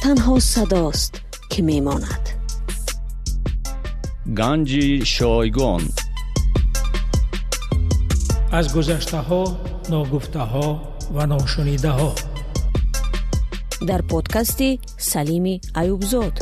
Танҳо садост, ки мемонад. Ганҷи шойгон. Аз гузаштаҳо, ногуфтаҳо ва ношунидаҳо. Дар подкасти Салими Аюбзод.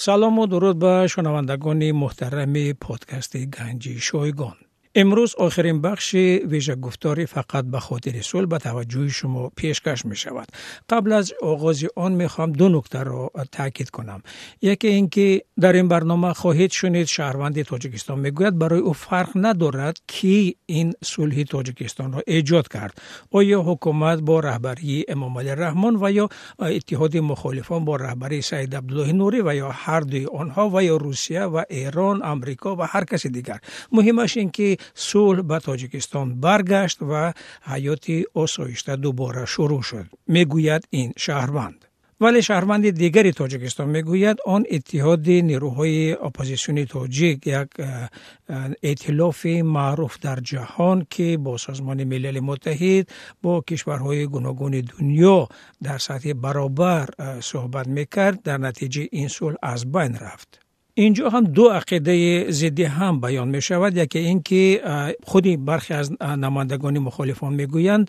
Салому дуруд ба шунавандагони муҳтарами подкасти Ганҷи шойгон. Имрӯз охирин бахши вижагуфтори «Фақат ба хотири сулҳ» ба таваҷҷӯҳи шумо пешкаш мешавад. Қабл аз оғози он мехоҳам ду нуктаро таъкид кунам. Яке ин ки дар ин барнома хоҳед шунид, шаҳрванди Тоҷикистон мегӯяд, барои ӯ фарқ надорад, ки ин сулҳи Тоҷикистонро эҷод кард: оё ҳукумат бо раҳбарии Эмомалӣ Раҳмон ва ё иттиҳоди мухолифон бо раҳбарии Саид Абдуллоҳи Нурӣ ва ё ҳардуи онҳо ва ё Русия ва Эрон, Амрико ва ҳар каси дигар. Муҳимаш ин ки сулҳ ба Тоҷикистон баргашт ва ҳаёти осоишта дубора шурӯъ шуд, мегӯяд ин шаҳрванд. Вале шаҳрванди дигари Тоҷикистон мегӯяд, он иттиҳоди нерӯҳои оппозитсиони тоҷик, як эътилофи маъруф дар ҷаҳон, ки бо Созмони Милали Муттаҳид, бо кишварҳои гуногуни дунё дар сатҳи баробар суҳбат мекард, дар натиҷаи ин сулҳ аз байн рафт. Инҷо ҳам ду ақидаи зидди ҳам баён мешавад. Яке ин ки худи бархе аз намояндагони мухолифон мегӯянд,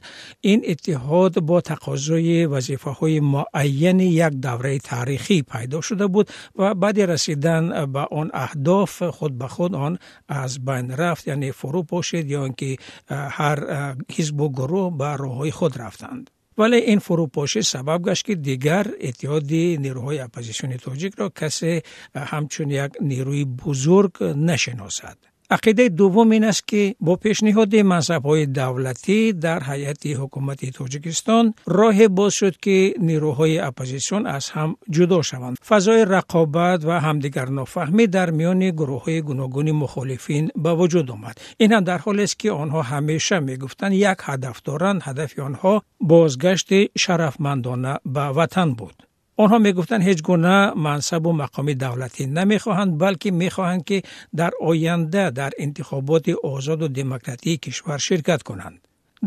ин иттиҳод бо тақозои вазифаҳои муайяни як давраи таърихӣ пайдо шуда буд ва баъди расидан ба он аҳдоф худ ба худ он аз байн рафт, яъне фурӯ пошид ё ин ки ҳар ҳизбу гурӯҳ ба роҳҳои худ рафтанд. Вале ин фурӯпошӣ сабаб гашт, ки дигар иттиҳоди нерӯҳои оппозитсиони тоҷикро касе ҳамчун як нерӯи бузург нашиносад. Ақидаи дуввум ин аст, ки бо пешниҳоди мансабҳои давлатӣ дар ҳайати ҳукумати Тоҷикистон роҳе боз шуд, ки нерӯҳои оппозитсион аз ҳам ҷудо шаванд. Фазои рақобат ва ҳамдигарнофаҳмӣ дар миёни гурӯҳҳои гуногуни мухолифин ба вуҷуд омад. Ин ҳам дар ҳолест, ки онҳо ҳамеша мегуфтанд, як ҳадаф доранд. Ҳадафи онҳо бозгашти шарафмандона ба ватан буд. Онҳо мегуфтанд, ҳеҷ гуна мансабу мақоми давлатӣ намехоҳанд, балки мехоҳанд, ки дар оянда дар интихоботи озоду демократии кишвар ширкат кунанд.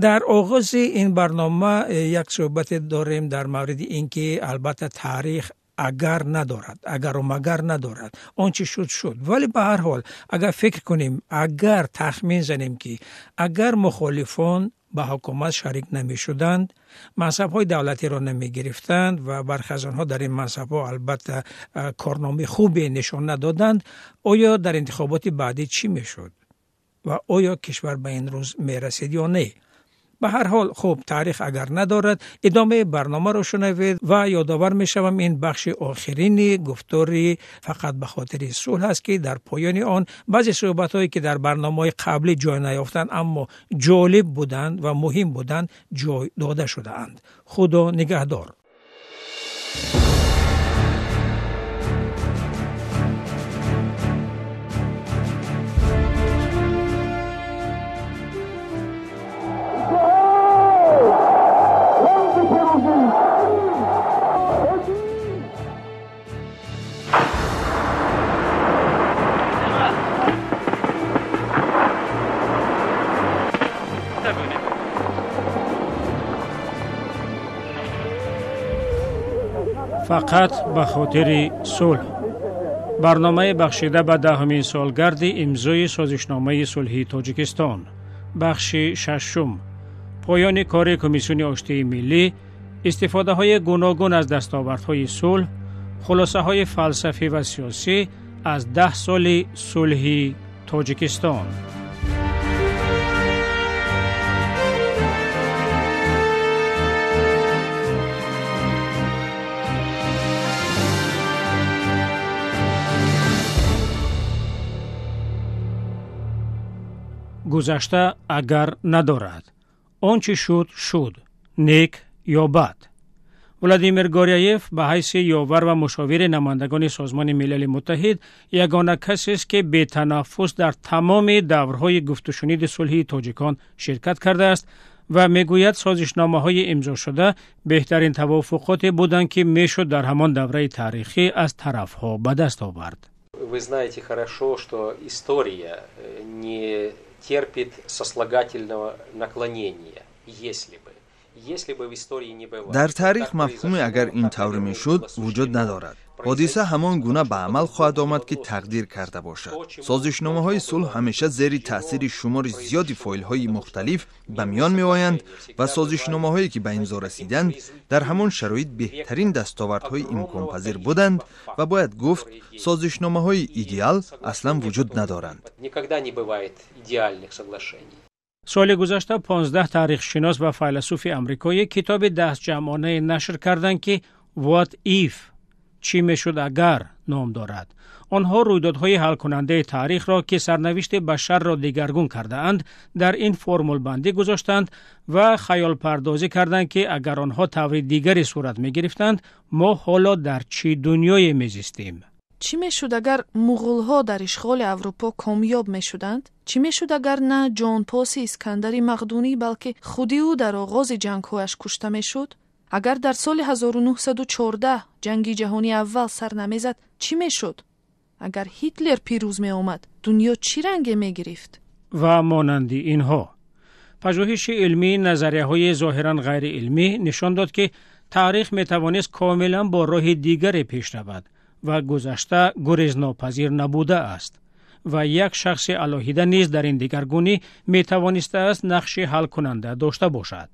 Дар оғози ин барнома як суҳбате дорем дар мавриди ин ки албатта таърих агар надорад, агару магар надорад, он чӣ шуд, шуд. Вале ба ҳар ҳол, агар фикр кунем, агар тахмин занем, ки агар мухолифон ба ҳукумат шарик намешуданд, мансабҳои давлатиро намегирифтанд ва бархе аз онҳо дар ин мансабҳо албатта корномаи хубе нишон надоданд, оё дар интихоботи баъдӣ чӣ мешуд ва оё кишвар ба ин рӯз мерасид ё не? Ба ҳар ҳол, хуб, таърих агар надорад. Идомаи барномаро шунавед ва ёдовар мешавам, ин бахши охирини гуфтори «Фақат ба хотири сулҳ» аст, ки дар поёни он баъзе суҳбатҳое, ки дар барномаҳои қаблӣ ҷой наёфтанд, аммо ҷолиб буданд ва муҳим буданд, ҷой дода шудаанд. Худо нигаҳдор. «Фақат ба хотири сулҳ», барномаи бахшида ба 10-умин солгарди имзои созишномаи сулҳи Тоҷикистон, бахши шашум. Поёни кори Комиссиони оштии миллӣ, истифодаҳои гуногун аз дастовардҳои сулҳ, хулосаҳои фалсафӣ ва сиёсӣ аз 10 соли сулҳи Тоҷикистон. Гузашта агар надорад, он чӣ шуд, шуд, нек ё бад. Владимир Горяев ба ҳайси ёвар ва мушовири намояндагони Созмони Милали Муттаҳид ягона касест, ки бетанаффус дар тамоми даврҳои гуфтушуниди сулҳи тоҷикон ширкат кардааст ва мегӯяд, созишномаҳои имзошуда беҳтарин тавофуқоте буданд, ки мешуд дар ҳамон давраи таърихӣ аз тарафҳо ба даст овард. Вы знаете хорошо, что история не терпит сослагательного наклонения, если бы. Если бы в истории не было. Дар таърих мафҳуми агар ин тавр мешуд вуҷуд надорад. Ҳодиса ҳамон гуна ба амал хоҳад омад, ки тақдир карда бошад. Созишномаҳои сулҳ ҳамеша зери таъсири шумори зиёди фоилҳои мухталиф ба миён меоянд ва созишномаҳое ки ба имзо расиданд, дар ҳамон шароит беҳтарин дастовардҳои имконпазир буданд ва бояд гуфт, созишномаҳои идеал аслан вуҷуд надоранд. Никогда не бывает идеальных соглашений. Соли гузашта 15 таърихшинос ва файласуфи амрикоӣ китоби дастҷамъонае нашр карданд, ки «What If» — чӣ мешуд агар ном дорад. Онҳо рӯйдодҳои ҳалкунандаи таърихро, ки сарнавишти башарро дигаргун кардаанд, дар ин формулбандӣ гузоштанд ва хаёлпардозӣ карданд, ки агар онҳо таври дигаре сурат мегирифтанд, мо ҳоло дар чӣ дунёе мезистем. Чӣ мешуд, агар муғулҳо дар ишғоли Аврупо комёб мешуданд? Чӣ мешуд, агар на ҷонпоси Искандари Мақдунӣ, балки худи ӯ дар оғози ҷангҳояш кушта мешуд? Агар дар соли 1914 Ҷанги Ҷаҳонии Аввал сар намезад, чӣ мешуд? Агар Ҳитлер пирӯз меомад, дунё чӣ ранге мегирифт? Ва монанди инҳо. Пажӯҳиши илмии назарияҳои зоҳиран ғайриилмӣ нишон дод, ки таърих метавонист комилан бо роҳи дигаре пеш равад ва гузашта гурезнопазир набудааст ва як шахси алоҳида низ дар ин дигаргунӣ метавонистааст нақши ҳалкунанда дошта бошад.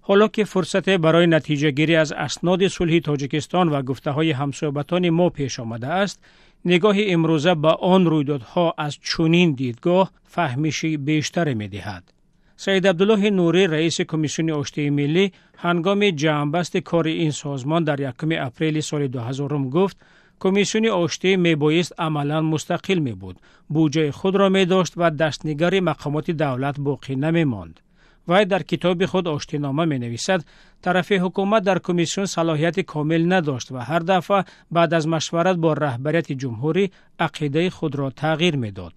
Ҳоло ки фурсате барои натиҷагирӣ аз асноди сулҳи Тоҷикистон ва гуфтаҳои ҳамсӯҳбатони мо пеш омадааст, нигоҳи имрӯза ба он рӯйдодҳо аз чунин дидгоҳ фаҳмиши бештаре медиҳад. Саид Абдуллоҳи Нурӣ, раиси Комиссиони оштии миллӣ, ҳангоми ҷамъбасти кори ин созмон дар 1 апрели соли 2000 гуфт: комиссиони оштӣ мебоист амалан мустақил мебуд, буҷаи худро медошт ва дастнигари мақомоти давлат боқӣ намемонд. Вай дар китоби худ «Оштинома» менависад: тарафи ҳукумат дар комиссион салоҳияти комил надошт ва ҳар дафъа баъд аз машварат бо раҳбарияти ҷумҳурӣ ақидаи худро тағйир медод.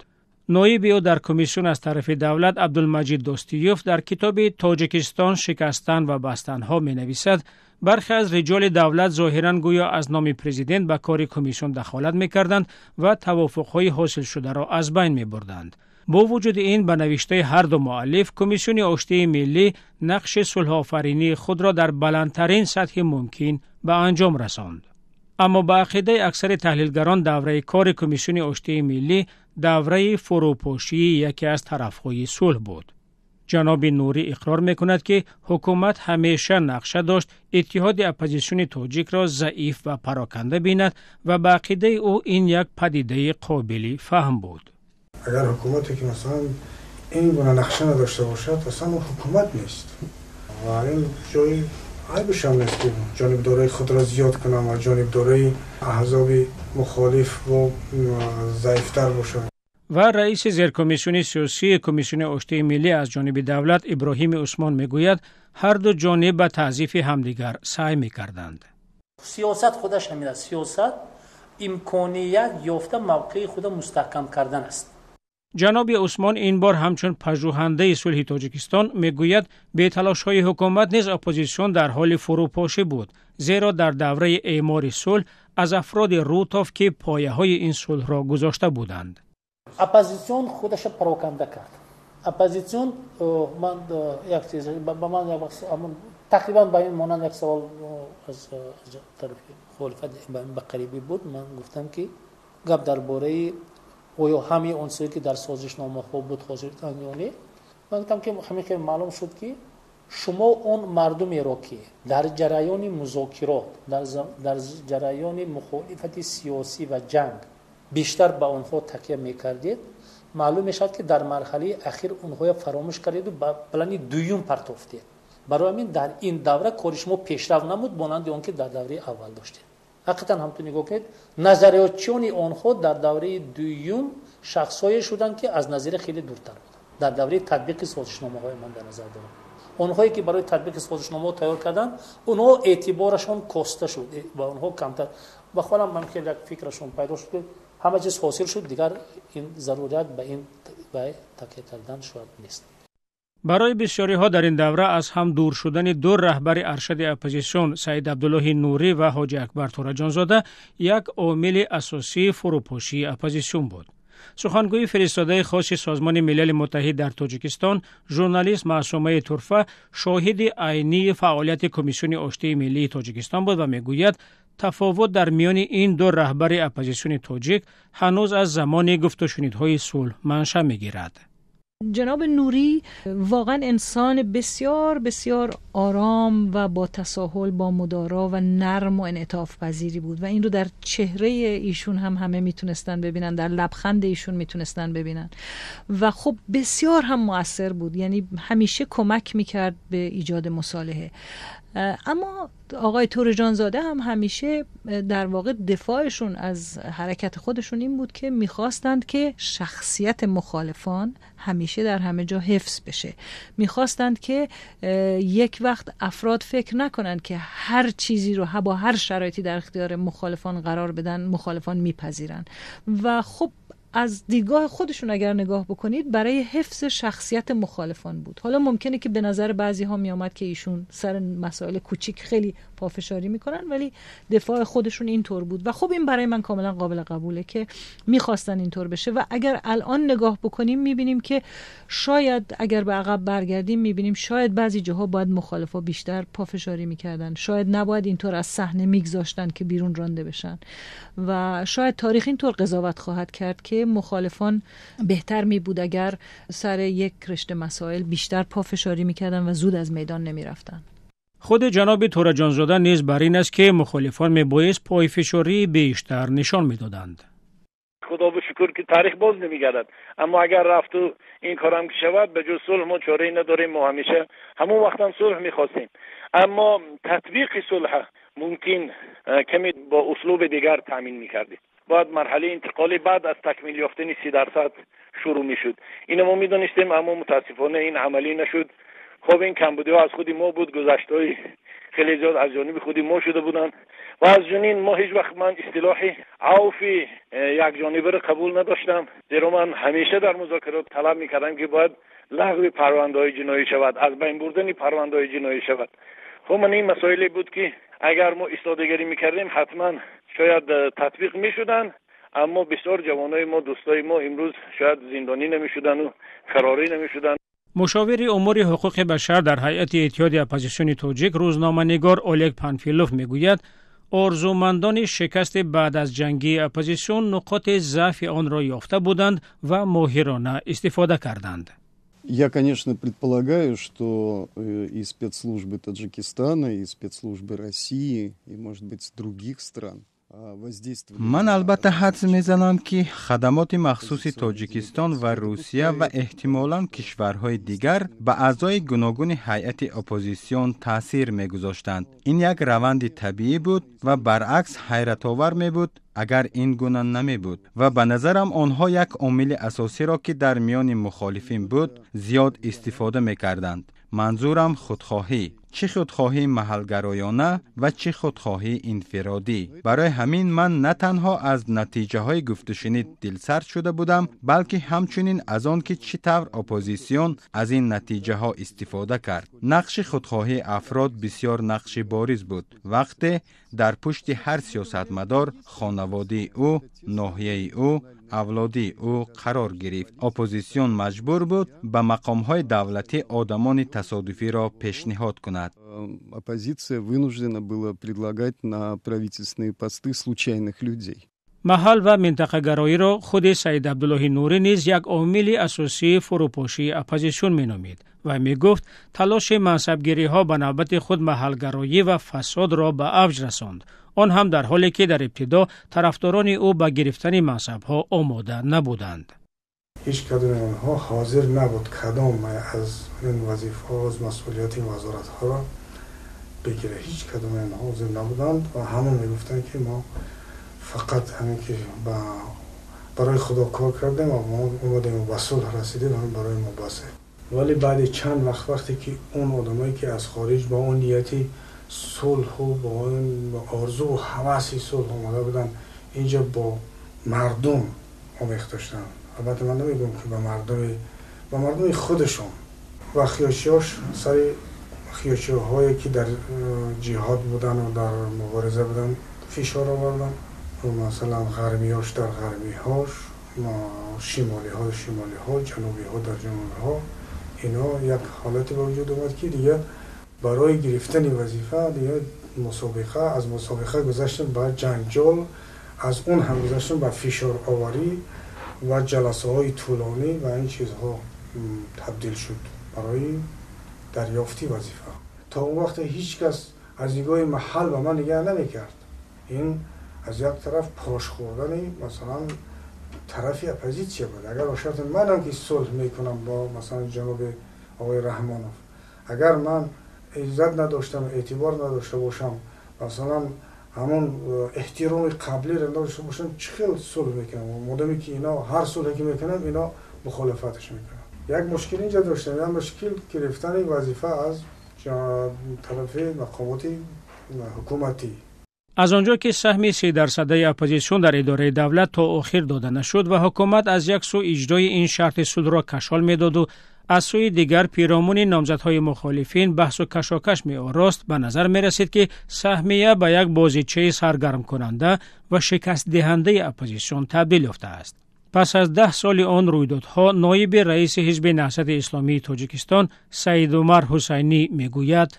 Ноиби ӯ дар комиссион аз тарафи давлат, Абдулмаҷид Достиёв, дар китоби «Тоҷикистон: шикастан ва бастанҳо» менависад: бархе аз риҷоли давлат зоҳиран гӯё аз номи президент ба кори комиссион дахолат мекарданд ва тавофуқҳои ҳосилшударо аз байн мебурданд. Бо вуҷуди ин, ба навиштаи ҳарду муаллиф, Комиссиони оштии миллӣ нақши сулҳофаринии худро дар баландтарин сатҳи мумкин ба анҷом расонд. Аммо ба ақидаи аксари таҳлилгарон, давраи кори Комиссиони оштии миллӣ давраи фурӯпошии яке аз тарафҳои сулҳ буд. Ҷаноби Нурӣ иқрор мекунад, ки ҳукумат ҳамеша нақша дошт иттиҳоди оппозитсиони тоҷикро заиф ва пароканда бинад ва ба ақидаи ӯ ин як падидаи қобили фаҳм буд. Агар ҳукумате ки масалан ин гуна нақша надошта бошад, аслан он ҳукумат нест ва ин ҷои айбашам нест, ки ҷонибдорои худро зиёд кунам ва ҷонибдорои аҳзоби мухолиф бо заифтар бошад. Ва раиси зеркомиссиони сиёсии Комиссиони оштии миллӣ аз ҷониби давлат, Иброҳими Усмон, мегӯяд, ҳарду ҷониб ба таъзифи ҳамдигар саъй мекарданд. Сиёсат худаш ҳамин аст. Сиёсат имконият ёфта мавқеи худа мустаҳкам кардан аст. Ҷаноби Усмон ин бор ҳамчун пажӯҳандаи сулҳи Тоҷикистон мегӯяд, беталошҳои ҳукумат низ оппозитсион дар ҳоли фурӯпошӣ буд, зеро дар давраи эъмори сулҳ аз афроди рӯ тофт, ки пояҳои ин сулҳро гузошта буданд. Оппозитсион худаша пароканда кард. Оппозитсион, ман як чиз, ба ман тақрибан ба ин монанд як савол аз тарафи мухолифат ба қарибӣ буд. Ман гуфтам, ки гап дар бораи оё ҳамаи он чизе, ки дар созишномаҳо буд, ҳозир ё не. Ман гуфтам, ки ҳамин хел маълум шуд, ки шумо он мардумеро, ки дар ҷараёни музокирот, дар ҷараёни мухолифати сиёсӣ ва ҷанг бештар ба онҳо такя мекардед, маълум мешавад, ки дар марҳалаи ахир онҳоя фаромӯш кардеду ба плани дуюм партофтед. Барои ҳамин дар ин давра кори шумо пешрав намуд, монанди он ки дар давраи аввал доштед. Ҳақиқатан ҳамту нигоҳ кунед, назариётчиёни онҳо дар давраи дуюм шахсҳое шуданд, ки аз назария хеле дуртар буданд. Дар давраи татбиқи созишномаҳои ман дар назар дорам, онҳое ки барои татбиқи созишномаҳо тайёр карданд, онҳо эътиборашон коста шуд ва онҳо камтар ба холам ман хеле як фикрашон пайдо шуд, ки ҳама чиз ҳосил шуд, дигар ин зарурият ба ин такя кардан шояд нест. Барои бисёриҳо дар ин давра аз ҳам дур шудани ду раҳбари аршади оппозитсион, Саид Абдуллоҳи Нурӣ ва Ҳоҷи Акбар Тӯраҷонзода, як омили асосии фурӯпошии оппозитсион буд. Сухангӯи фиристодаи хоси Созмони Милали Муттаҳид дар Тоҷикистон, журналист Маъсумаи Турфа шоҳиди айнии фаъолияти Комиссиони оштии миллии Тоҷикистон буд ва мегӯяд, тафовут дар миёни ин ду раҳбари оппозитсиони тоҷик ҳанӯз аз замони гуфтушунидҳои сулҳ манша мегирад. جناب نوری واقعا انسان بسیار بسیار آرام و با تساهل، با مدارا و نرم و انعطاف پذیری بود و این رو در چهره ایشون هم همه میتونستن ببینن، در لبخند ایشون میتونستن ببینن و خب بسیار هم مؤثر بود، یعنی همیشه کمک میکرد به ایجاد مصالحه. اما آقای تورجانزاده هم همیشه در واقع دفاعشون از حرکت خودشون این بود که میخواستند که شخصیت مخالفان همیشه در همه جا حفظ بشه، میخواستند که یک وقت افراد فکر نکنند که هر چیزی رو با هر شرایطی در اختیار مخالفان قرار بدن مخالفان میپذیرن. و خب از دیدگاه خودشون اگر نگاه بکنید برای حفظ شخصیت مخالفان بود. حالا ممکنه که به نظر بعضی ها می آمد که ایشون سر مسائل کوچیک خیلی پافشاری میکنن، ولی دفاع خودشون اینطور بود و خب این برای من کاملا قابل قبوله که میخواستن اینطور بشه. و اگر الان نگاه بکنیم میبینیم که شاید اگر به عقب برگردیم میبینیم شاید بعضی جاها باید مخالفا بیشتر پافشاری میکردن، شاید نباید اینطور از صحنه میگذاشتن که بیرون رانده بشن و شاید تاریخ اینطور قضاوت خواهد کرد که مخالفان بهتر می بود اگر سر یک رشته مسائل بیشتر پافشاری میکردن و زود از میدان نمیرفتن. خود جناب تورجانزاده نیز بر این است که مخالفان میبایست پایفشاری بیشتر نشان میدادند. خدا به شکر که تاریخ باز نمیگردد، اما اگر رفت و این کارم که شود به جز صلح ما چاره ای نداریم. ما همیشه همون وقت هم صلح میخواستیم، اما تطبیق صلح ممکن کمی با اسلوب دیگر تامین میکردیم. باید مرحله انتقالی بعد از تکمیل یافتن 30% شروع میشد. اینو ما میدونستیم، اما متاسفانه این عملی نشد. خب این کمبودی‌ها از خودی ما بود، گذشته‌های خیلی زیاد از جانب خودی ما شده بودند و از جنین ما هیچ وقت من اصطلاح عوف یک جانبه را قبول نداشتم، زیرا من همیشه در مذاکرات طلب میکردم که باید لغو پرونده‌های جنایی شود، از بین بردن پرونده‌های جنایی شود. خب من این مسائلی بود که اگر ما ایستادگی میکردیم حتما شاید تطبیق میشدن، اما بسیار جوانای ما، دوستای ما امروز شاید زندانی نمیشدن و فراری نمیشدن. مشاور امور حقوق بشر در هیئت اتحاد اپوزیسیون تاجیک روزنامه‌نگار اولگ پانفیلوف میگوید آرزومندان شکست بعد از جنگی اپوزیسیون نقاط ضعف آن را یافته بودند و ماهرانه استفاده کردند. Я, конечно, предполагаю, что и спецслужбы Таджикистана, и спецслужбы России, и, может быть, других стран ман албатта ҳадс мезанам, ки хадамоти махсуси Тоҷикистон ва Русия ва эҳтимолан кишварҳои дигар ба аъзои гуногуни ҳайати оппозитсион таъсир мегузоштанд. Ин як раванди табиӣ буд ва баръакс ҳайратовар мебуд, агар ин гуна намебуд. Ва ба назарам онҳо як омили асосиро, ки дар миёни мухолифин буд, зиёд истифода мекарданд. Манзурам худхоҳӣ, чӣ худхоҳии маҳалгароёна ва чӣ худхоҳии инфиродӣ. Барои ҳамин ман на танҳо аз натиҷаҳои гуфтушунид дилсард шуда будам, балки ҳамчунин аз он ки чӣ тавр оппозитсион аз ин натиҷаҳо истифода кард. Нақши худхоҳии афрод бисёр нақши бориз буд, вақте дар пушти ҳар сиёсатмадор хонаводаи ӯ, ноҳияи ӯ, авлодии ӯ қарор гирифт. Оппозитсион маҷбур буд ба мақомҳои давлатӣ одамони тасодуфиро пешниҳод кунад. Оппозиция вынуждена была предлагать на правительственные посты случайных людей. Маҳал ва минтақагароиро худи Саид Абдуллоҳи Нурӣ низ як омили асосии фурӯпошии оппозитсион меномид ва мегуфт талоши мансабгириҳо ба навбати худ маҳалгароӣ ва фасодро ба авҷ расонд, он ҳам дар ҳоле ки дар ибтидо тарафдорони ӯ ба гирифтани мансабҳо омода набуданд. Ҳеҷ кадоми онҳо ҳозир набуд кадом аз ин вазифаҳо, аз масъулияти вазоратҳоро бигирад. Ҳеҷ кадоми онҳо ҳозир набуданд ва ҳама мегуфтанд ки мо фақат ҳамин ки барои Худо кор кардем ва мо омадем ба сулҳ расидем, ҳамин барои мо басе. Вале баъди чанд вақт, вақте ки он одамое ки аз хориҷ бо он нияти сулҳу бо он орзуву ҳаваси сулҳ омада буданд, инҷа бо мардум омехта шуданд. Албатта ман намегӯям ки ба мардуми худашон ва хиёчиҳош сари хиёчиҳое ки дар ҷиҳод буданд ва дар мубориза буданд фишор оварданд. Масалан ғармиёш дар ғармиҳош, Шимолиҳо шимолиҳо, ҷанубиҳо дар ҷанубиҳо, ино як ҳолате ба вуҷуд омад, ки дигар барои гирифтани вазифа дигар мусобиқа, аз мусобиқа гузаштем ба ҷанҷол, аз он ҳам гузаштем ба фишороварӣ ва ҷаласаҳои тӯлонӣ ва ин чизҳо табдил шуд барои дарёфти вазифа. То он вақте ҳеҷ кас аз нигоҳи маҳал ба ман нигаҳ намекард. Ин аз як тараф пош хӯрдани масалан тарафи оппозитсия буд. Агар ба шарти манам ки сулҳ мекунам бо масалан ҷаноби оқои Раҳмонов, агар ман иззат надоштам, эътибор надошта бошам, масалан ҳамон эҳтироми қаблиро надошта бошам, чӣ хел сулҳ мекунам? Модаме ки ино ҳар сулҳе ки мекунам, ино мухолифаташ мекунанд. Як мушкил инҷа доштем, як мушкил гирифтани вазифа аз тарафи мақомоти ҳукуматӣ. Аз онҷо ки саҳми 30 дарсадаи оппозитсион дар идораи давлат то охир дода нашуд ва ҳукумат аз як сӯ иҷрои ин шарти сулҳро кашол медоду аз сӯи дигар пиромуни номзадҳои мухолифин баҳсу кашокаш меорост, ба назар мерасид, ки саҳмия ба як бозичаи саргармкунанда ва шикастдиҳандаи оппозитсион табдил ёфтааст. Пас аз 10 соли он рӯйдодҳо ноиби раиси Ҳизби Наҳзати Исломии Тоҷикистон Саидумар Ҳусайнӣ мегӯяд: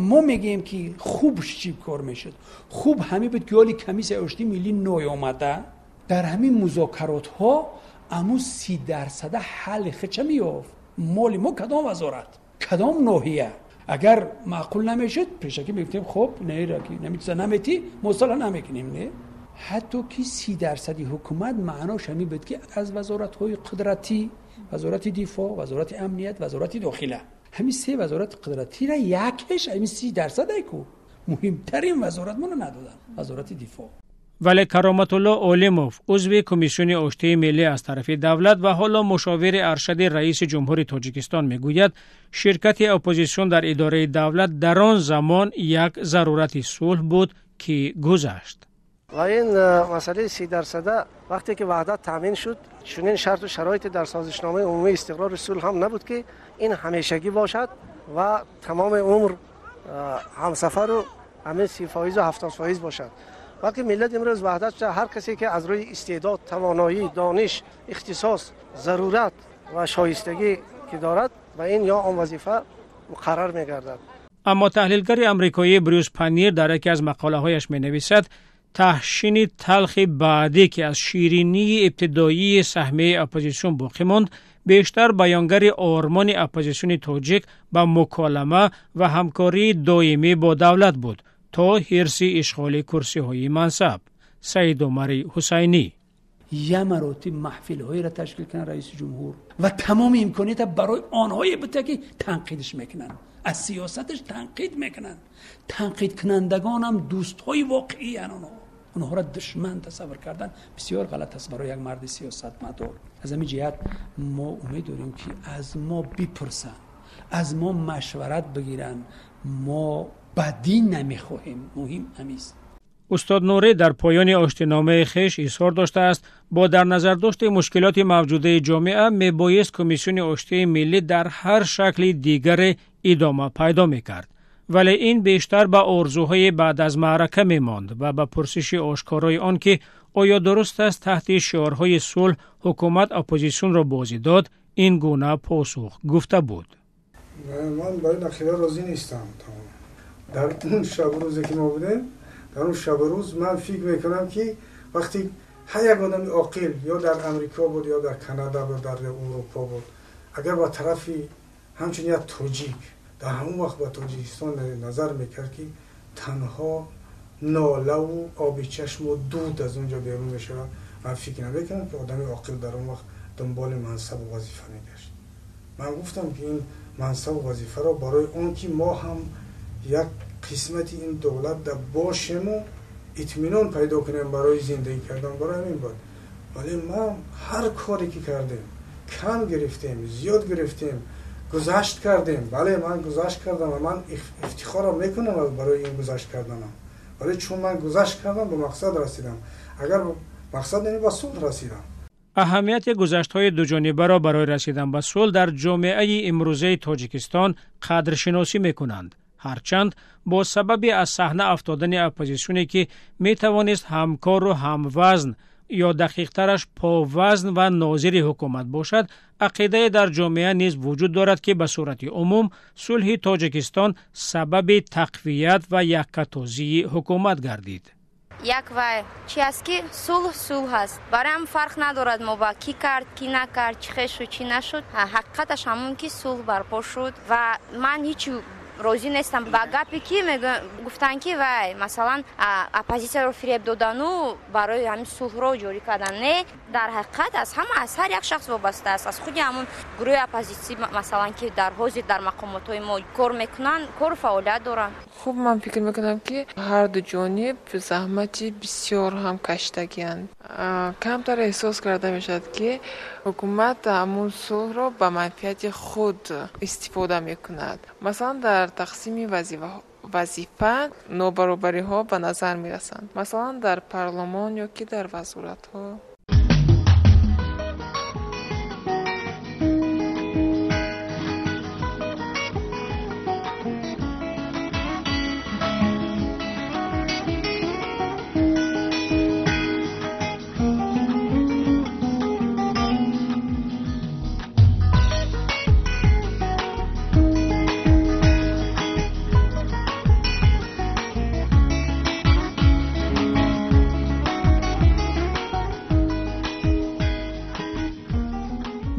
Мо мегӯем, ки хуб чӣ кор мешуд? Хуб ҳамин буд, ки ҳоли комиссияи оштии миллӣ ноёмада дар ҳамин музокаротҳо аму 30 дарсада ҳалли хича меёфт. Моли мо кадом вазорат, кадом ноҳия, агар маъқул намешуд, пешакӣ мегуфтем: хоб, намечиза наметӣ, мо сола намекунем. Не, ҳатто ки 30 дарсади ҳукумат маънош ҳамин буд, ки аз вазоратҳои қудратӣ: вазорати дифоъ, вазорати амният, вазорати дохила, ҳамин се вазорати қудратира якеш ҳамин 30 дарсад айку муҳимтарин вазорат моно надоданд, вазорати дифоъ. Вале Кароматулло Олимов, узви комиссиони оштии миллӣ аз тарафи давлат ва ҳоло мушовири аршади раиси ҷумҳури Тоҷикистон, мегӯяд, ширкати оппозитсион дар идораи давлат дар он замон як зарурати сулҳ буд, ки гузашт. Ва ин масъалаи 30 дарсада, вақте ки ваҳдат таъмин шуд, чунин шарту шароите дар созишномаи умумии истиқрори сулҳ ҳам набуд, ки ин ҳамешагӣ бошад ва тамоми умр ҳамсафару ҳамин 30 фоизу 70 фоиз бошад, балки миллат имрӯз ваҳдат шуда, ҳар касе ки аз рӯи истеъдод, тавоноӣ, дониш, ихтисос, зарурат ва шоистагӣ ки дорад, ба ин ё он вазифа муқаррар мегардад. Аммо таҳлилгари амрикоӣ Брюс Панир дар яке аз мақолаҳояш менависад, таҳшини талхи баъдӣ, ки аз ширинии ибтидоии саҳмияи оппозитсион боқӣ монд, бештар баёнгари ормони оппозитсиони тоҷик ба муколама ва ҳамкории доимӣ бо давлат буд, то ҳирси ишғоли курсиҳои мансаб. Саидумари Ҳусайнӣ: Я маротиб маҳфилҳоеро ташкил кунад раиси ҷумҳур ва тамоми имконията барои онҳое буда, ки танқидш мекунанд, аз сиёсаташ танқид мекунанд. Танқидкунандагонам дӯстҳои воқеиян. Онҳоро душман тасаввур кардан бисёр ғалат аст барои як марди сиёсатмадор. Аз ҳамин ҷиҳат мо умед дорем, ки аз мо бипурсанд, аз мо машварат бигиранд. Мо бадӣ намехоҳем, муҳим ҳамист. Устод Нурӣ дар поёни оштиномаи хеш изҳор доштааст, бо дар назардошти мушкилоти мавҷудаи ҷомеа мебоист комиссиони оштии миллӣ дар ҳар шакли дигаре идома пайдо мекард, вале ин бештар ба орзуҳои баъд аз маърака мемонд ва ба пурсиши ошкорои он ки оё дуруст аст таҳти шиорҳои сулҳ ҳукумат оппозитсионро бозӣ дод, ин гуна посух гуфта буд: Ман ба ин ақида розӣ нестам. Дар он шабу рӯзе ки мо будем, дар он шабу рӯз ман фикр мекунам, ки вақте ҳар як одами оқил ё дар Амрико буд, ё дар Канада буд, дар Аврупо буд, агар ба тарафи ҳамчун як тоҷик дар ҳамон вақт ба Тоҷикистон назар мекард, ки танҳо нолаву оби чашму дуд аз он ҷо берун мешавад, ман фикр намекунам, ки одами оқил дар он вақт дунболи мансабу вазифа мегашт. Ман гуфтам, ки ин мансабу вазифаро барои он ки мо ҳам як қисмати ин давлат да бошему итминон пайдо кунем барои зиндагӣ кардан, барои ҳамин буд. Вале ман ҳар коре ки кардем, кам гирифтем, зиёд гирифтем, гузашт кардем. Бале, ман гузашт кардам ва ман ифтихорам мекунам барои ин гузашт карданам, вале чун ман гузашт кардам, ба мақсад расидам. Агар мақсад яъне ба сулҳ расидам. Аҳамияти гузаштҳои дуҷонибаро барои расидан ба сулҳ дар ҷомеаи имрӯзаи Тоҷикистон қадршиносӣ мекунанд. Ҳарчанд бо сабаби аз саҳна афтодани оппозитсионе, ки метавонист ҳамкору ҳамвазн ё дақиқтараш повазн ва нозири ҳукумат бошад, ақидае дар ҷомеа низ вуҷуд дорад, ки ба сурати умум сулҳи Тоҷикистон сабаби тақвият ва яккатозии ҳукумат гардид. Як вай чи аст, ки сулҳ сулҳ аст, бароям фарқ надорад, мо ба кӣ кард, кӣ накард, чӣ хел шуд, чӣ нашуд. Ҳақиқаташ ҳамон, ки сулҳ барпо шуд ва ман ҳеҷ розӣ нестам ба гапе, ки гуфтанд, ки вай, масалан, оппозитсияро фиреб додану барои ҳамин сулҳро ҷорӣ кардан. Не, дар ҳақиқат аз ҳама, аз ҳар як шахс вобаста аст, аз худи ҳамун гурӯҳи оппозитсӣ, масалан, ки дар ҳозир дар мақомотҳои мо кор мекунанд, кору фаъолият доранд. Хуб, ман фикр мекунам, ки ҳарду ҷониб заҳмати бисёр ҳам кашидагианд. Камтар эҳсос карда мешавад, ки ҳукумат ҳамун сулҳро ба манфиати худ истифода мекунад. Масалан, дар тақсими вазифа нобаробариҳо ба назар мерасанд, масалан, дар парлумон ё ки дар вазоратҳо.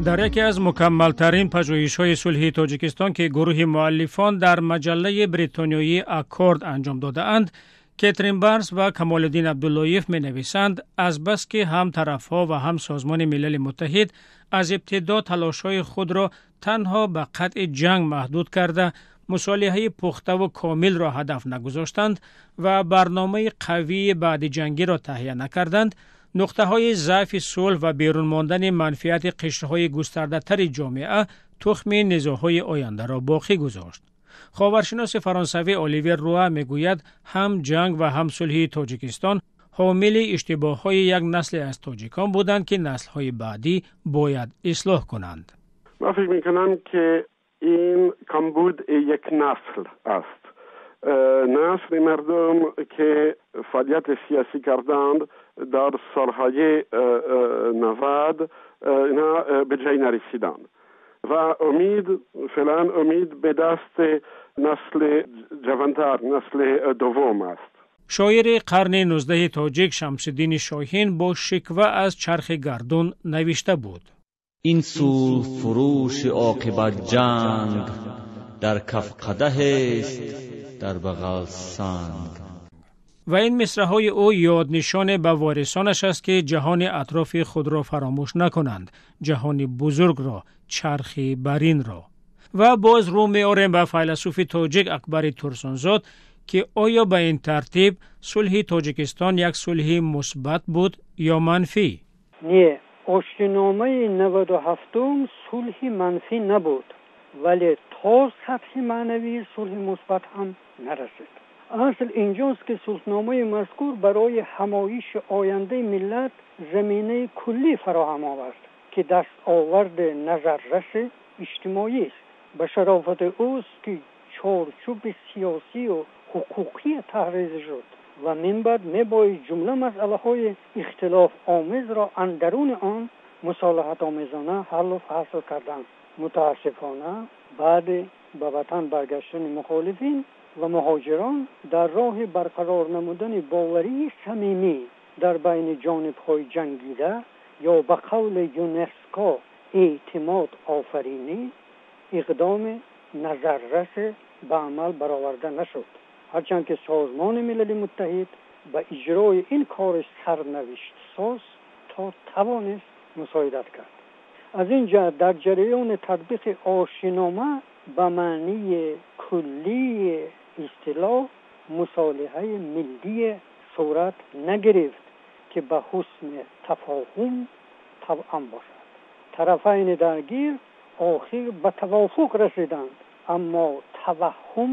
Дар яке аз мукаммалтарин пажӯҳишҳои сулҳи Тоҷикистон, ки гурӯҳи муаллифон дар маҷаллаи бритониёии Аккорд анҷом додаанд, Кетрин Барнс ва Камолиддин Абдуллоев менависанд: азбаски ҳам тарафҳо ва ҳам Созмони Милали Муттаҳид аз ибтидо талошҳои худро танҳо ба қатъи ҷанг маҳдуд карда, мусолиҳаи пухтаву комилро ҳадаф нагузоштанд ва барномаи қавии баъдиҷангиро таҳия накарданд, нуқтаҳои заъфи сулҳ ва берун мондани манфиати қишрҳои густардатари ҷомеа тухми низоъҳои ояндаро боқӣ гузошт. Ховаршиноси фаронсавӣ Оливер Руа мегӯяд, ҳам ҷанг ва ҳам сулҳи Тоҷикистон ҳомили иштибоҳҳои як насле аз тоҷикон буданд, ки наслҳои баъдӣ бояд ислоҳ кунанд. Ман фикр мекунам, ки ин камбуд як насл аст, насли мардум, ки фаъолияти сиёсӣ карданд дар солҳои 90, инҳо به جایی نرسیدند و امید، فعلا امید به دست نسل جوانتر، نسل دوم است. Шоири қарни 19 тоҷик Шамсиддини Шоҳин бо шиква аз чархи гардун навишта буд: Ин сулҳ фурӯши оқибат ҷанг, дар каф қадаҳест, дар бағал санг. Ва ин мисраҳои ӯ ёднишоне ба ворисонаш аст, ки ҷаҳони атрофи худро фаромӯш накунанд, ҷаҳони бузургро, чархи баринро. Ва боз рӯ меорем ба файласуфи тоҷик Акбари Турсунзод, ки оё ба ин тартиб сулҳи Тоҷикистон як сулҳи мусбат буд ё манфӣ? Не, оштиномаи 97-ум сулҳи манфӣ набуд, вале то сатҳи маънавии сулҳи мусбат ҳам нарасид. Асл инҷост, ки сулҳномаи мазкур барои ҳамоиши ояндаи миллат заминаи куллӣ фароҳам овард, ки дастоварди назарраси иҷтимоист. Ба шарофати ӯст, ки чорчӯби сиёсию ҳуқуқӣ таҳрир шуд ва минбаъд мебоист ҷумла масъалаҳои ихтилофомезро андаруни он мусолиҳатомезона ҳаллу фасл карданд. Мутаассифона, баъди ба ватан баргаштани мухолифин ва муҳоҷирон дар роҳи барқарор намудани боварии самимӣ дар байни ҷонибҳои ҷангида ё ба қавли ЮНЕСКО эътимод офаринӣ иқдоми назаррасе ба амал бароварда нашуд, ҳарчанд ки Созмони Милали Муттаҳид ба иҷрои ин кори сарнавиштсоз то тавонист мусоидат кард. Аз ин ҷиҳат дар ҷараёни татбиқи оштинома ба маънии куллии истилоҳ мусолиҳаи миллие сурат нагирифт, ки ба ҳусни тафоҳум тавъам бошад. Тарафайни даргир охир ба тавофуқ расиданд, аммо таваҳҳум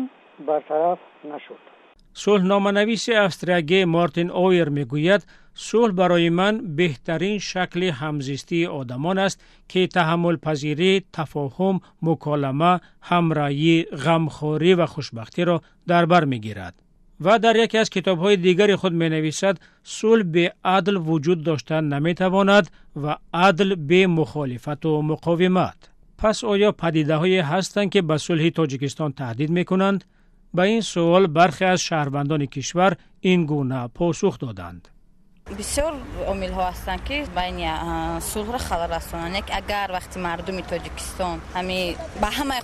бартараф нашуд. Сулҳноманависи австриягӣ Мартин Оер мегӯяд: сулҳ барои ман беҳтарин шакли ҳамзистии одамон аст, ки таҳаммулпазирӣ, тафоҳум, муколама, ҳамраъӣ, ғамхорӣ ва хушбахтиро дар бар мегирад. و در یکی از کتاب‌های دیگر خود می‌نویسد صلح به عدل وجود داشته نمی‌تواند و عدل به مخالفت و مقاومت. پس آیا پدیده‌هایی هستند که به صلح تاجیکستان تهدید می‌کنند؟ به این سوال برخی از شهروندان کشور این گونه پاسخ دادند. بسیار عامل‌ها هستند که بین صلح را خلل رسانند. اگر وقتی مردم تاجیکستان همی به همه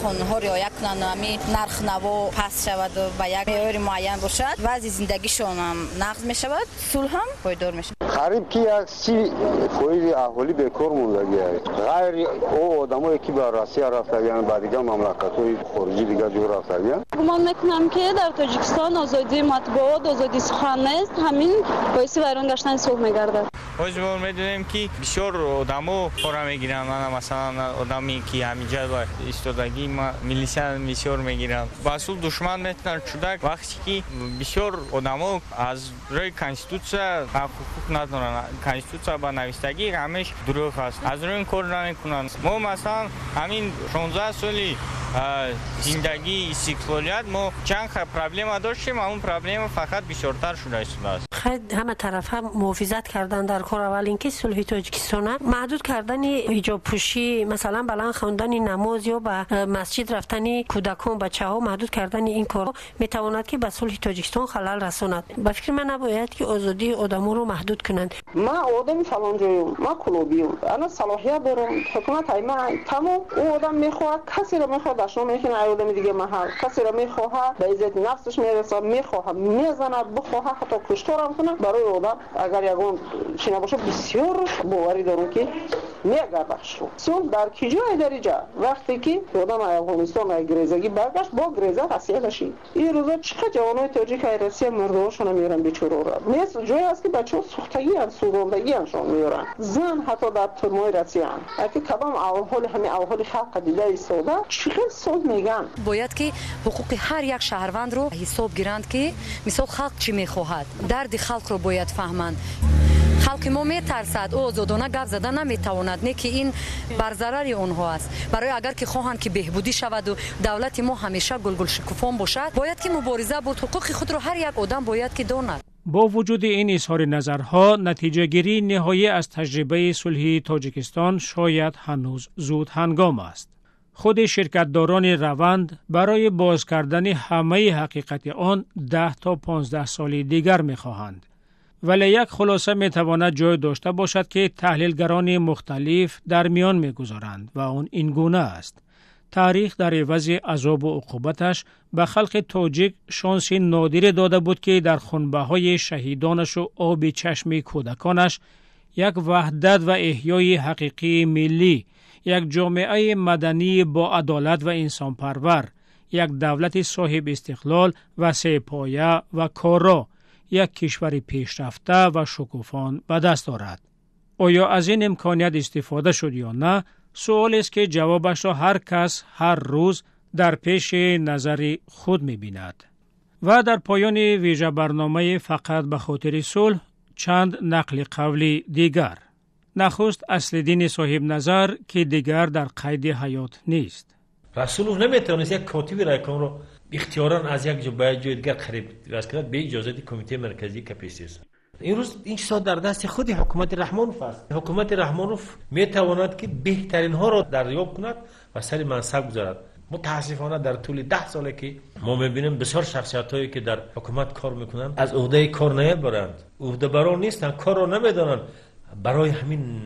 قانون‌ها رعایت کنند و همی نرخ نوا پس شود و به یک معیار معین باشد، وضع زندگیشان هم نقض می شود، صلح هم پایدار می شود. قریب که 30% اهالی بیکار موندگی است. غیر او آدمایی که به روسیه رفتگی‌اند، به دیگر مملکت‌های خارجی دیگر جور رفتگی‌اند. گمان می‌کنم که در تاجیکستان آزادی مطبوعات، آزادی سخن نیست، همین باعث ویران گشتن صلح می‌گردد. باز ما می‌دونیم که بسیار آدمو پورا می‌گیرن. من مثلا آدمی که همینجا با ایستادگی ما میلیسیان بسیار می‌گیرن. با اصول دشمن میتونن شده وقتی که بسیار آدمو از روی کنستیتوسیا حقوق ندارن. کنستیتوسیا با نوشتگی همش دروغ است. از روی این کار نمی‌کنن. ما مثلا همین 16 سالی زندگی استقلالیت ما چند проблема داشتیم، اون проблема فقط بیشتر شده است. خیلی همه طرف هم محافظت کردن در کار. اول اینکه صلح تاجیکستان محدود کردن حجاب پوشی، مثلا بلند خواندن نماز یا به مسجد رفتن کودکان بچه‌ها، محدود کردن این کار میتواند که به صلح تاجیکستان خلل رساند. به فکر من نباید که آزادی آدم‌ها رو محدود کنند. ما آدم فلان جایم، ما کلوبیم، انا صلاحیت دارم، حکومت ای ما تمام. او آدم میخواد کسی رو میخواد دشنام میکنه، ای آدم دیگه محل کسی رو میخواد به عزت نفسش میرسه، میخواد میزنه، بخواد حتی کشتارم کنه. برای آدم اگر یگان چی نباشه بسیار باوری دارم که میگردش. صلح در کجای درجه وقتی که آدم افغانستان ای گریزگی برگشت با گریزه روسیه نشید. این روزا چقدر جوانای تاجیک ای روسیه مردهاشون میارن بیچاره را. نیست جایی است که بچه‌ها سوختگی ان سوزاندگی انشون میارن. زن حتی در ترمای روسیه ان. اگه کدام احوال همین احوال خلق دیده ایستاده چقدر صلح میگن. باید که حقوق هر یک شهروند رو حساب گیرند که مثال خلق چی میخواهد، درد خلق رو باید فهمند. خلق ما میترسد، او آزادانه گپ زده نمیتواند، نه که این بر ضرر آنها است. برای اگر که خواهند که بهبودی شود و دولت ما همیشه گلگل شکوفان باشد، باید که مبارزه برد. حقوق خود را هر یک آدم باید که داند. با وجود این اظهار نظرها، نتیجه گیری نهایی از تجربه صلح تاجیکستان شاید هنوز زود هنگام است. خود شرکتداران روند برای باز کردن همه حقیقت آن 10 تا 15 سال دیگر میخواهند. ولی یک خلاصه میتواند جای داشته باشد که تحلیلگران مختلف در میان میگذارند و آن این گونه است. تاریخ در عوض عذاب و عقوبتش به خلق تاجیک شانس نادری داده بود که در خونبه های شهیدانش و آب چشم کودکانش یک وحدت و احیای حقیقی ملی، یک جامعه مدنی با عدالت و انسانپرور، یک دولت صاحب استقلال و سه پایه و کارا، یک کشور پیشرفته و شکوفان به دست دارد. آیا از این امکانیت استفاده شد یا نه؟ سوال است که جوابش را هر کس هر روز در پیش نظر خود می‌بیند. و در پایان ویژه برنامه فقط به خاطر صلح چند نقل قول دیگر. نخست اصل‌الدین صاحب نظر که دیگر در قید حیات نیست. رسولوف نمیتونست یک کاتب رایکام را اختیارا از یک جا به جای دیگر خرید وز کرد به اجازه کمیته مرکزی کپیسیس. این روز این چیزها در دست خود حکومت رحمانوف است. حکومت رحمانوف میتواند که بهترین ها را دریافت کند و سر منصب گذارد. متاسفانه در طول 10 ساله که ما میبینیم بسیار شخصیت هایی که در حکومت کار میکنند از عهده کار نمیبرند، عهده بران نیستند، کار را نمیدانند. برای همین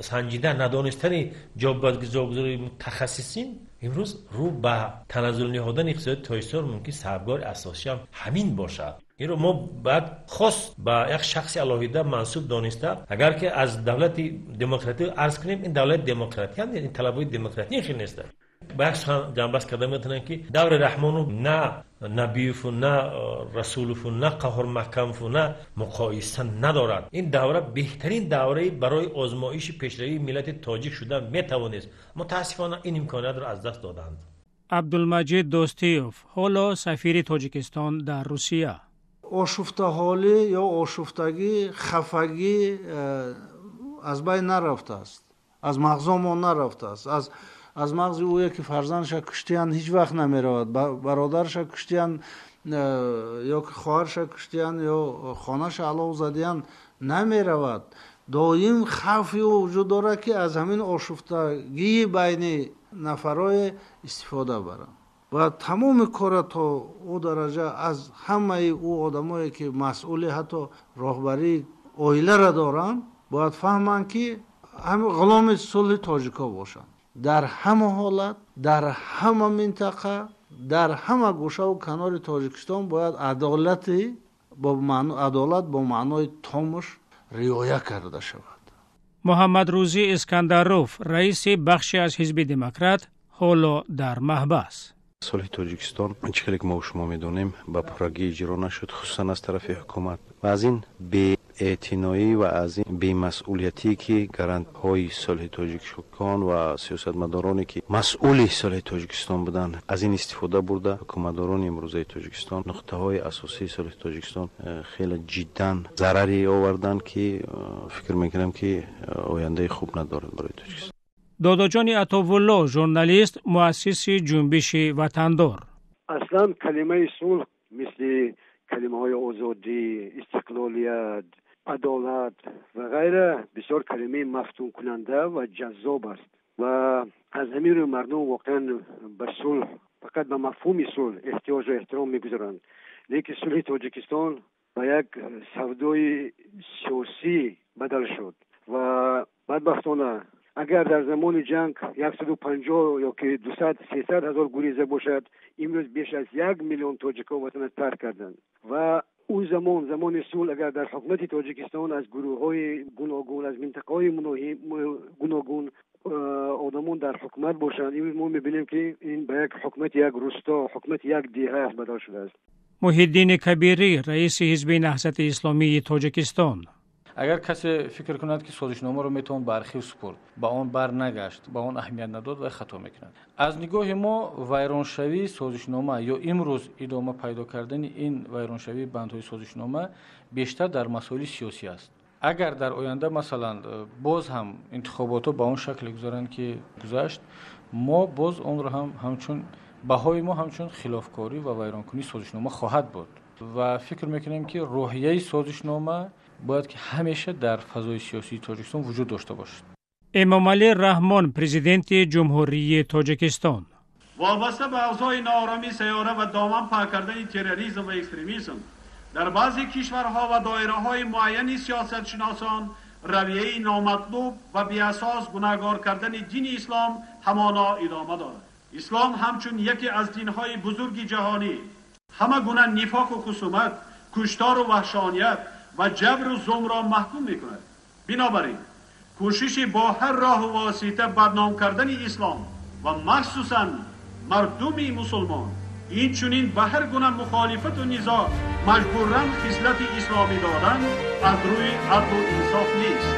سنجیده ندانستن جابجاگذاری متخصصین امروز رو به تنزل نهادن اقتصاد تاجیکستان ممکن سببگار اساسی هم همین باشد. این رو ما باید خاص به یک شخص علاهیده منصوب دانسته اگر که از دولت دموکراتی عرض کنیم، این دولت دموکراتی هم این طلبای دموکراتی خیلی نیست. بخش جنباز کرده میتونن که دور رحمانو نه نبیف و نه رسولف و نه قهر محکمف و نه مقایسه ندارد. این دوره بهترین دوره برای آزمایش پیشروی ملت تاجیک شده میتوانست. متاسفانه این امکانات را از دست دادند. عبدالمجید دوستیوف، حالا سفیر تاجیکستان در روسیه. آشفته‌حالی یا آشفتگی، خفگی از بین نرفته است، از مغزمان نرفته است، از Аз мағзи ӯе ки фарзандша куштиян ҳеҷ вақт намеравад, бародарша куштиян ё ки хоҳарша куштиян ё хонаша алов задиян намеравад. Доим хавфи ӯ вуҷуд дорад, ки аз ҳамин ошуфтагии байни нафарое истифода баранд ва тамоми кора то ӯ дараҷа аз ҳамаи ӯ одамое ки масъули ҳатто роҳбарии оиларо доранд, бояд фаҳманд, ки ғуломи сулҳи тоҷикҳо бошанд. Дар ҳама ҳолат, дар ҳама минтақа, дар ҳама гӯшаву канори Тоҷикистон бояд адолат бо маънои томаш риоя карда шавад. Муҳаммадрӯзӣ Искандаров, раиси бахши аз Ҳизби Демократ, ҳоло дар маҳбас. Сулҳи Тоҷикистон, чӣ хеле ки мо шумо медонем, ба пуррагӣ иҷро нашуд, хусусан аз тарафи ҳукумат, ва аз ин беэътиноӣ ва аз ин бемасъулиятӣ, ки гарантҳои сулҳи тоҷикон ва сиёсатмадороне ки масъули сулҳи Тоҷикистон буданд, аз ин истифода бурда, ҳукуматдорони имрӯзаи Тоҷикистон нуқтаҳои асосии сулҳи Тоҷикистон хеле ҷиддан зараре оварданд, ки фикр мекунам, ки ояндаи хуб надорад барои Тоҷикистон. Додоҷони Атовулло, журналист, муассиси Ҷунбиши ватандор. Аслан калимаи сулҳ мисли калимаҳои озодӣ, истиқлолият, адолат ва ғайра бисёр калимаи мафтункунанда ва ҷаззоб аст ва аз ҳамин рӯ мардум воқеан ба сулҳ, фақат ба мафҳуми сулҳ эҳтиёҷу эҳтиром мегузоранд. Лекин сулҳи Тоҷикистон ба як савдои сиёсӣ бадал шуд ва бадбахтона, агар дар замони ҷанг 150 ё ки 200, 300 ҳазор гуреза бошад, имрӯз беш аз 1 миллион тоҷикҳо ватана тарк карданд. Ва он замон, замони сулҳ, агар дар ҳукумати Тоҷикистон аз гурӯҳҳои гуногун, аз минтақаҳои гуногун одамон дар ҳукумат бошанд, имрӯз мо мебинем, ки ин ба як ҳукумати як русто, ҳукумати як деҳа бадал шудааст. Муҳиддини Кабирӣ, раиси Ҳизби Наҳзати Исломии Тоҷикистон. Агар касе фикр кунад, ки созишномаро метавон ба архив супурд, ба он бар нагашт, ба он аҳамият надод, вай хато мекунад. Аз нигоҳи мо, вайроншавии созишнома ё имрӯз идома пайдо кардани ин вайроншавии бандҳои созишнома бештар дар масоили сиёсӣ аст. Агар дар оянда, масалан, боз ҳам интихоботҳо ба он шакле гузаранд, ки гузашт, мо боз онро ҳам ҳамчун баҳои мо ҳамчун хилофкорӣ ва вайронкунии созишнома хоҳад буд ва фикр мекунем, ки рӯҳияи созишнома бояд ки ҳамеша дар фазои сиёсии Тоҷикистон вуҷуд дошта бошад. Эмомалӣ Раҳмон, Президенти Ҷумҳурии Тоҷикистон. Вобаста ба авзои ноороми сайёра ва доман паҳн кардани терроризм ва экстремизм дар баъзе кишварҳо ва доираҳои муайяни сиёсатшиносон, равияи номатлуб ва беасос гунаҳгор кардани дини ислом ҳамоно идома дорад. Ислом ҳамчун яке аз динҳои бузурги ҷаҳонӣ ҳама гуна нифоқу хусумат, куштору ваҳшоният ва ҷабру зулмро маҳкум мекунад. Бинобар ин, кӯшиши бо ҳар роҳу восита бадном кардани ислом ва махсусан мардуми мусулмон, инчунин ба ҳар гуна мухолифату низоъ маҷбуран хислати исломӣ додан аз рӯи адлу инсоф нест.